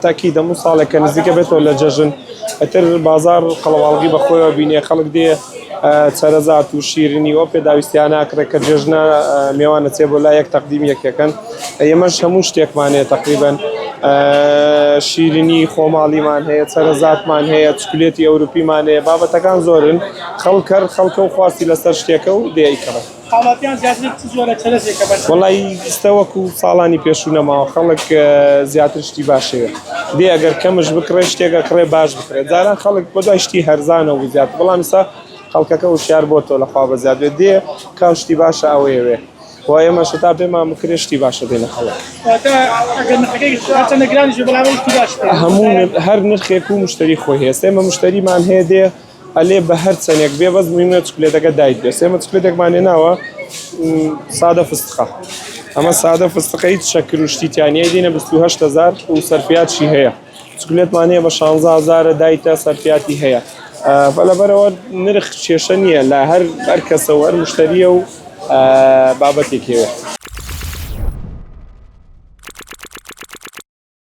تاکید هەموو ساڵێک کە نزیکە بێتەوە لە جەژن ئیتر بازاڕ قەڵەباڵغی بە خۆیەوە بینێ خەڵک دێ چەرەزات و شیرینی و پێداویستیانە ئەکڕێ کە جێژنە مێوان ئەچێ بۆ لای یەک تەقدیم یەکەکەن ئێمەش هەموو شتێکمان هەیە تەقریبەن شیرینی خۆماڵیمان هەیە چەرەزاتمان هەیە چکلێتی ئەوروپیمان هەیە بابەتەکان زۆرن خەڵکەر خەڵکە و خواستی لەسەر شتێکە و دێ ئەیکڕێ. هاوڵاتیان زیاتر چ جۆرە چەرەزێکە بەرهەم وەڵایی ئیستا وەکو ساڵانی پێشوو نەماوە خەڵک زیاتر شتی باشەوێ دێ ئەگەر کەمش بکڕێ شتێک ئەکڕێ باش بکڕێ جاران خەڵک بە دوای شتی هەرزانەوە بوو زیاتر بەڵام ئیستا خەڵکەکە وشیار بۆتەوە لەخوا بەزیاد بێت دێ کاو شتی باشە ئەوەیەوێ و ئێمەش هەتا پێمان بکرێ شتی باشە دێنە خەڵک. واتە ئەگەر نرخەکەی هەرچەندە گرانیش بێ بەڵام ئەو شتی باش پێ هەموو هەر نرخێک و مشتەری خۆی هەیە ئێستا ئێمە مشتەریمان هەیە دێ ئەلێ بە هەر چەنێک بێ بەس مهمە چکلێتەکە دایت بێ سێمە چکلێتێکمان هێناوە سادە فستقە ئەمە سادە فستقە هیچ شەکر و شتی تیا نییە دینە 28 هزار و سەرفیاتشی هەیە چکلێتمان هەیە بە 16 هزارە دایتە سەرفیاتی هەیە لەبەرەوە نرخ کێشە نییە لە هەر هەر کەسە و هەر مشتریە و بابەتێک هەیە.